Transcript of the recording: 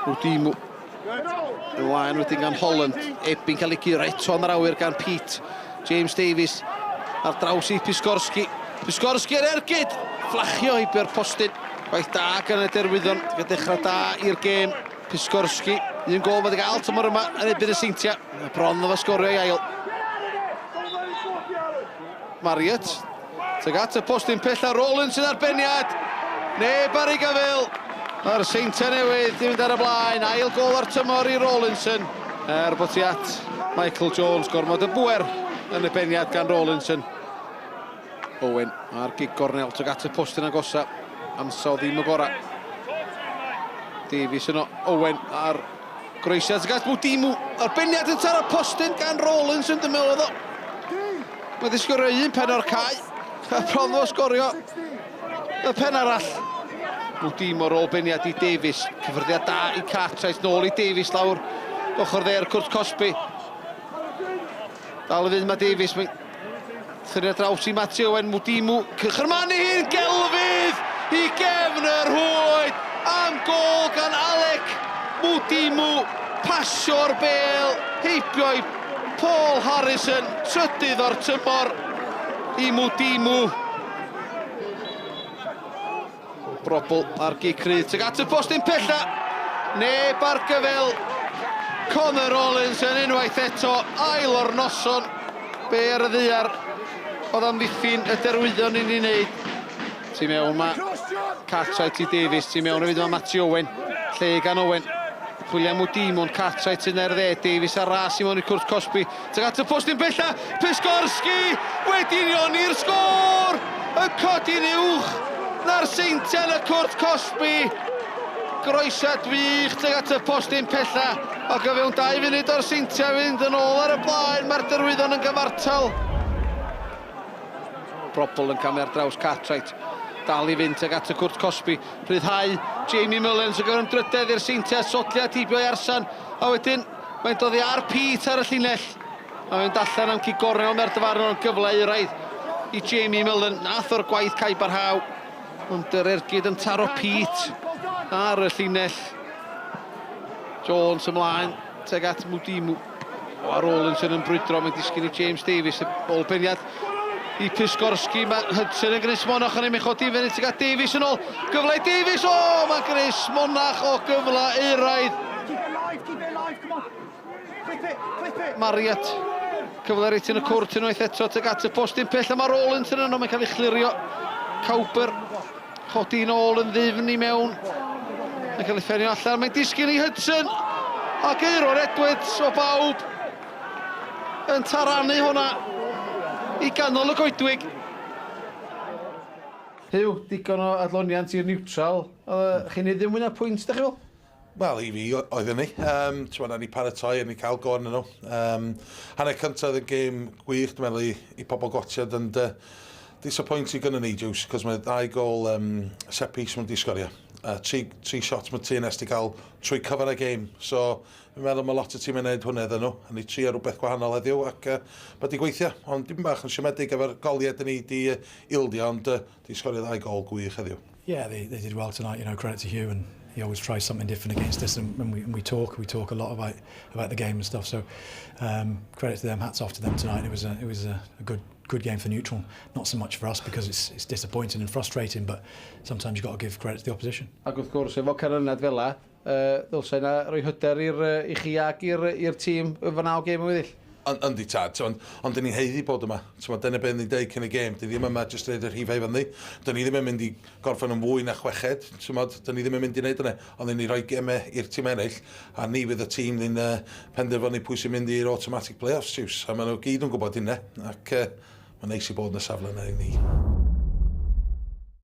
Wdimu. Ymlaen wedyn gan Holland. Ebbing cael ei guro eto yn yr awyr gan Pete. James Davies ar draws i Piskorski. Piskorski ar ergyd! Fflachio heibio'r postyn. Gwaith da gan y Derwyddon. Gyda dechrau da i'r gêm. Piskorski, un gol mae wedi gael tymor yma yn erbyn y Seintiau. Bron o sgorio i ail. Marriott, tuag at y postyn pella, Rowland sydd ar beniad. Neb ar ei gyfyl. Mae'r Seintiau newydd di mynd ar y blaen. Ail gol o'r tymor i Rawlinson. Er bod ti at Michael Jones, gormod y bwer yn y beniad gan Rawlinson. Owen ar gig gornel tuag at y postyn agosa. Ansawdd ddim y gorau. Davies yno, Owen ar groesiad tuag at Mwdimu. Arbenniad yn taro postyn gan Rawlinson, dwi'n meddwl oedd o. Mae wedi sgorio un pen o'r cae. A bron o sgorio y pen arall. Mwdimu ar ôl beniad i Davies. Cyffyrddiad da i Cartwright, nôl i Davies lawr ochr dde'r cwrt cosbi. Dal i fynd mae Davies, mae'n thynnu ar draws i Matty Owen, Mwdimu, cychyrmanu hi'n gelfydd i gefn yr rhwyd am gol gan Alec Mwdimu, pasio'r bel, heibio i Paul Harrison, trydydd o'r tymor i Mwdimu. Brobl ar gic rydd tuag at y postyn pella. Neb ar gyfel. Connor Rawlinson unwaith eto, ail o'r noson. Be ar y ddaear oedd amddiffyn y derwyddon i ni wneud. Tu mewn mae Cartwright i Davies, tu mewn hefyd mae Matty Owen. Lle gan Owen. Chwilio am Wdimon, Cartwright yn ar dde, Davies ar ras i mewn i cwrt cosbi. Tuag at y postyn pella, Piskorski wedi unioni'r sgôr! Yn codi'n uwch na'r Seintiau yn y cwrt cosbi. Groesiad wych tuag at y postyn pella, ac o fewn 2 funud o'r Seintiau fynd yn ôl ar y blaen, mae'r Derwyddon yn gyfartal. Brobl yn camu ar draws Cartwright. Dal i fynd tuag at y cwrt cosbi. Rhyddhau Jamie Mullins yn gyfer ymdrydedd i'r Seintiau, sodliad heibio i Arsan, a wedyn Mae'n dod i ar Pete ar y llinell. A mae'n allan am cig gornel mae'r dyfarnwr yn gyfle euraidd i Jamie Mullen. Nath o'r gwaith cae barhaw. Ond yr ergyd yn taro Pete ar y llinell. Jones ymlaen teg at Mudimu. O ar Rawlinson yn brwydro, mae'n disgyn i James Davies, y ôl beniad i Piskorski, mae Hudson yn gwneud Monach yn ei chodi fyny tuag at Davies yn ôl. Gyfle i Davies, o, mae'n gwneud Monach o gyfle euraidd. Keep it alive, keep it alive, come on. Clip it, clip it. Marriott, cyfle reit yn y cwrt unwaith eto tuag at y postyn pell, a mae Rawlinson yno, mae'n cael ei chlirio. Cowper, chodi yn ôl yn ddyfn i mewn. Mae'n cael ei fferio allan, mae'n disgyn i Hudson. Ac Euron Edwards o bawb yn taranu hwnna i ganol y goedwig. Huw, digon o adloniant i'r niwtral. Chi'n neud ddim mwy na pwynt, da chi fel? Wel, i fi, oedden ni. Um, Ti'n ni paratoi, o'n ni cael go arnyn nhw. Um, hanner cyntaf oedd yn gêm gwych, dwi'n meddwl, i, i pobl gotiad, ond uh, disappointing gynnon ni, Juice, cos mae ddau gol um, set piece maen nhw 'di sgorio. Uh, tri, tri shot mae TNS 'di cael trwy cyfan y gêm. So, fi'n meddwl mae lot o tîm yn neud hwnna iddyn nhw. A ni trio rhywbeth gwahanol heddiw ac uh, mae 'di gweithio. Ond dim bach yn siomedig efo'r goliau dyn ni 'di uh, ildio, ond uh, 'di sgorio ddau gol gwych heddiw. Yeah, they, they did well tonight, credit to Hugh, and he always tries something different against us, and when we, and we talk, we talk a lot about, about the game and stuff, so credit to them, hats off to them tonight. It was a, it was a, a good, good game for neutral, not so much for us because it's, it's disappointing and frustrating, but sometimes you've got to give credit to the opposition. Ac wrth gwrs, efo canlyniad fel la, uh, ddylse yna roi hyder i'r, i chi ac i'r tîm efo naw gêm yn weddill. Yndi tad, ond, ond dyn ni'n haeddu bod yma. T'mod, dyna beth ni'n deud cyn y gêm. Dyn ni ddim yma jyst i roid y rhifau i fyny. Dyn ni ddim yn mynd i gorffen yn fwy na chweched. T'mod, dyn ni ddim yn mynd i wneud hynny. Ond dyn ni rhoi gemau i'r tîm eraill, a ni fydd y tîm ni'n uh, penderfynu pwy sy'n mynd i'r automatic playoffs, Jiws. A maen nhw gyd yn gwybod hynna, ac uh, mae'n neis i bod yn y safle yna i ni.